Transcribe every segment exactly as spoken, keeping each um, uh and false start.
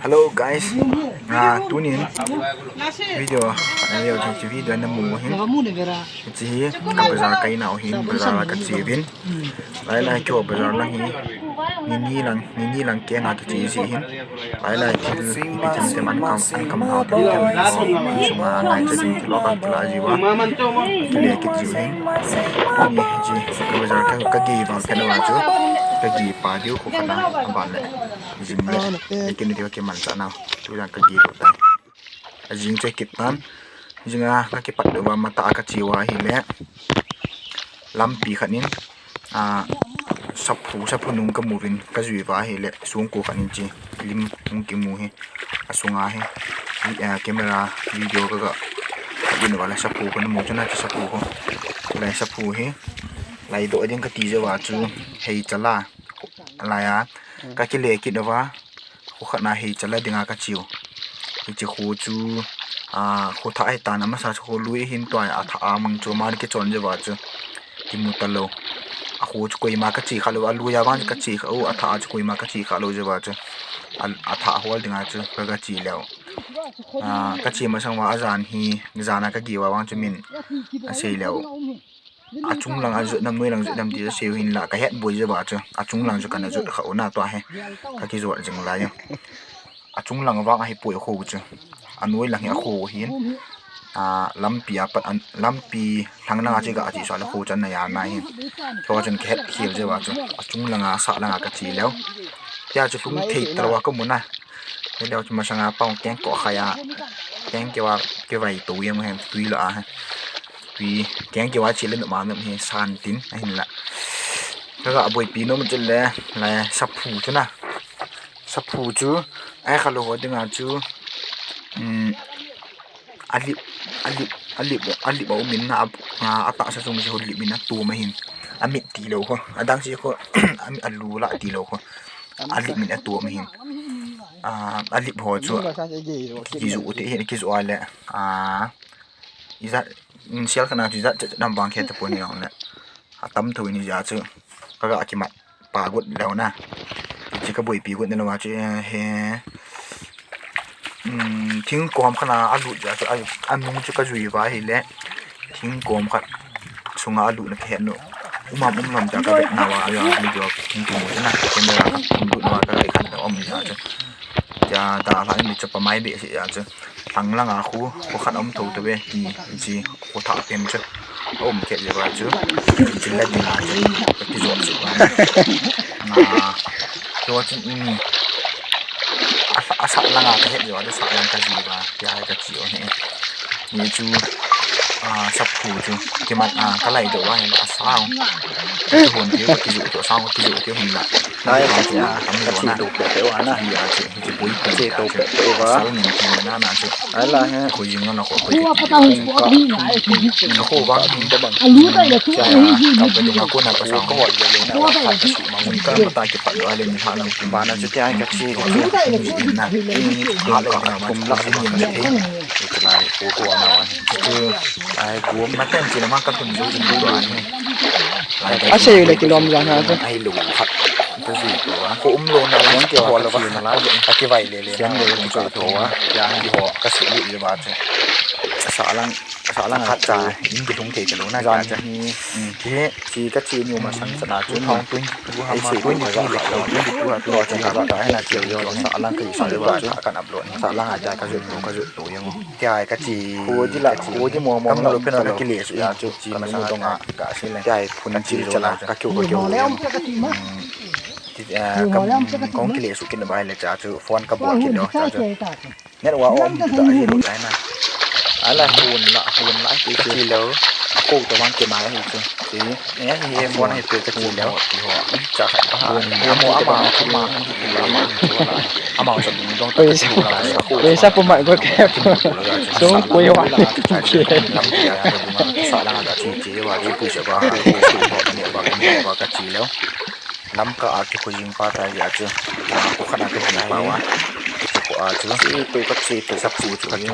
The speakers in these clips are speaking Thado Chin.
Hello guys, ah, tunin video, ah, video, video na mu hin. Hiche hi ka bazar kaina u hin, bazar a kache uvin. Lai lai keiho bazar lang hi, ni ni lang, ni ni lang kei nga kache ji hin. Lai lai thil ipi them them an kam, an kam hao them them. Sunga nai cha ding thil kan kila ji uva. Kile kit ji hin. Ni hiche ka bazar ka, ka gei vang phen uva chu. Ka gei pa diu kho khat na aban le. Jing le, ikin diu kimanchah nau. Tujan ka gei lou tai. Ajing chu kit tan. Jing a ka kipat uva matah a kache uva ahile. Lampi khat in, ah, saphu, saphu nung kamu uvin kajui uva ahile. Songko khat in chi lim hung kimu hi. Asunga hi, eh, camera video ka ga din uva la saphu kamu chu na chi saphu ko. Lai saphu hi. Lai doh ding kati jeh uva chu hei chala. Lai a, ka kile kit uva, kho khat na hei chala dinga kache u. Hiche kho chu, ah, kho thah ahi tan, amasa chu kho lui ahin tua, athah a mang chu, ama kichon jeh uva chu, kimu talou. Akho chu koima kache kha lou, alui a vang chu kache kha u, athah a chu koima kache kha lou jeh uva chu, a, athah hol dinga chu, ka, kache leu. Ah, kache masang uva ajan hi, jan a ka gei uva vang chu min, asei leu. Achung lang a jot nam, noi lang jot nam ti asei u hinla, ka het boi jeh uva chu. Achung lang chu kana jot kha u na tua hi. Ka kijot jing lai u. Achung lang vang ahi poi kho chu. Anoi lang hi akho hin. Ah, lampi apat, an, lampi thang lang a che ga che sa le kho chan na ya na hin. Kho chun ka het khel jeh uva chu. Achung lang a, sah lang a kache leu. Tia chu lhung thei talou a kamu na. Hello, chu masanga pang keng ko khaya. Keng keiva, kivai to yang hen tui la a. Tui, keng keiva chile no ma no hi san tin, ahinla. Ka ga boipi nom chule, la saphu chu na. Saphu chu, ai kha lou ho dinga chu. Um, alip, alip, alip, alip a um in na, a, atahsa chung chu lip in atom ahin. Amit tilou ho, adang si ho, amit alu la tilou ho. Alip in atom ahin. Ah, alip ho chu. Kijoh u te hin, kijoh a le. Ah, ijat, mm, sial kana chu ijat, chat, chat nam bang khe tapon jong le. Atam tho in ijat chu. Ka ga kimat pa got leu na. Hiche ka boipi got na lou a chu, eh, he. Um, thingkom khat na alut jeh chu, a, anung chu kajui uva ahile. Thingkom khat sunga alut na kahet nu. Um am um lom jeh a kavet nauva, aja video thingkom chu na, camera ka um lut nauva ka khat na um jeh chu. Tia dalha in chu pa mai be si jeh chu. Thang langa khu, khu khat um tho tho ve ti, chi, khu thah pem chu. A um kit jeh uva chu. Chi la ding a chu. Ka kijot chu uva. Na, chu chu, um. Asa, asa langa ka het jeh uva, asa lang kajui uva. Tia kache u hi. Ni chu, ah, saphu chu. Kimat, ah, ka lai doh uva hi asa u. Ka hon ti, ka kijot chu, asa u, ka kijot chu hinla. Ai, ka chu, ka chu to pe pe uva na. Hi a chu, hi chu pui pui. Che to pe pe uva. Sal ning ning na na chu. Ai la he. Kho jing na kho kho. Kho ka, kho bang, kho bang. Alu tai la tu. Cha ya, ka pe tu ma ko na pa sa. Ko wa le le na wa ka su ma mun ka ta ki pa do ale ni ha na. Ba na chu ti ai ka chi. Alu tai la tu. Na. Ha le na ma kum la ni ni. Ai, gom. Maten chi na ma ka tun jo jing ko an. Asei le kilom jang ha chu. Ai lo khat. Ka ji ko a. Ko um lo na lang ke wa ka ji na la. Ka kivai le le. Sian le ka ji ko a. Ya ki ho ka si li le ba chu. Sa lang, sa lang khat cha. In ki lung ke ke lo na ja cha. Ki, ki ka chi ni ma sang sa na chu. Thong tun. Ai si ko ma ja ka lo. Ni tu ha tu cha ka ba ka na chi yo sa lang ka sa le ba cha ka na lo. Sa lang a ja ka ju to ka ju to yang. Tia ka chi. Ko di la, ko di mo mo. Kam lo pe na ki le su ya chu chi ma sa dong a. Ka si le. Tia phun chi chala ka kyo ka kyo. Ti, ah, kam kong ki le su kin ba le cha chu phone ka bo ki lo cha chu. Net wa om da hi lo na. Ala hun la, hun la ki chi lo. Ko to man ki ma hi chu. Ti. Ne hi phone hi pe ka chi lo. Ti ho. Cha ka ha. Mo ama ama ama. Ama sa dong to. Pesa, pesa pu mai go ke. So ko yo. Sa la ka chi chi wa ji pu sa ba. Ko ba ka chi lo. Lamka a kikho jing pa ta jeh a chu. Ko khat a kikho pa wa. Ko a chu. Chi to ka chi to sa pu chu ka chu.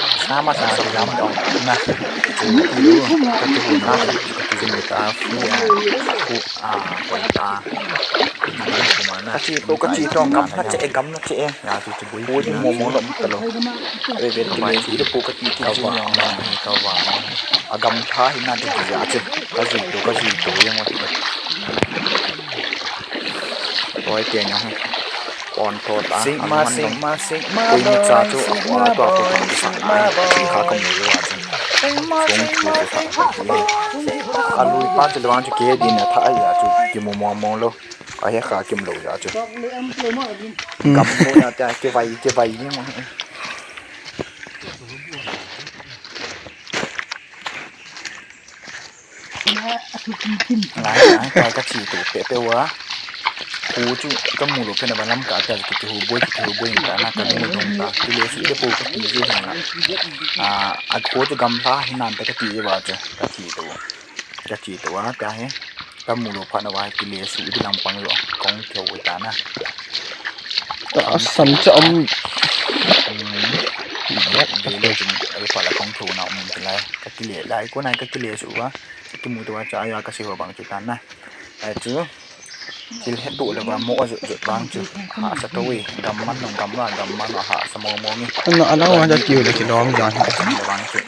Sama sa si lam dong na. Chu ti lu ka ti lu na. Chu ti lu ta fu a fu a ko ta. Ka ti to, gam na che, gam na che. Ya chu chu bui. Bui mo mo lo ta lo. Ve ve ti le chu de pu ka ti ti chu na. Ka va. A gam tha hi na ti ti ya chu. Ka ji to, ka ji to ya mo ti. Oi te nya. Kon to ta. Sing ma, sing ma, sing ma. Koi ni cha chu a ko a ko ki sa a. Ki kha kam lo a chu. Sing ma, sing ma, sing ma. A lui pa chu le wang chu ke din a tha a ya chu ki mo mo mo lo. A he kha kim lo ya chu. Kam mo ya ta ke vai, ke vai ni mo. Lai, lai, ka chi tu pe pe wa. Hu chu ka mu lo pe na ba lam ka ta ki hu boi, ki hu boi ta na ka mu lo ta. Ki le su de po ka ti ju na. A, a ko chu gam la hi nan ta ka ti wa chu. Ka chi tu. Ka chi tu wa ta he. Ka mu lo pha na wa ki le su di lam pang lo. Kong kyo ta na. A san cha um. Ve le chu ai pha la kong kyo na um lai. Ka ki le lai ko nai ka ki le su wa. Ka ki mu tu wa cha ya ka si ho bang chu ta na. Ai chu. Thil he tu le ba mo a zut zut bang chu. Ha sa to wi. Gam man nong gam la gam man ha sa mo mo ni. Ana ana wa ja tiu le ki dong jan. Ai chu le bang chu.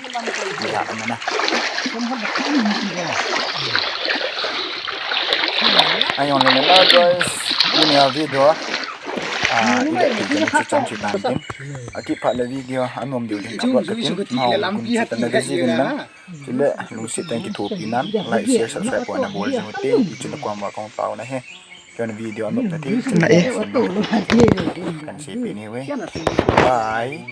Ni ha na na. Ai on le na guys. Ni a video. A ile ti chu chan chu tan din. A ki pha le video anom diu din ka ba ka tin. Mau kun chu tan da ji din na. Chule, lungset tah in kithopi nan, like, share, subscribe, pon na bol jing ute, chule kuama kong pao na he. Kei video anop na thei, chule, kan seipeh ni ve. Bye.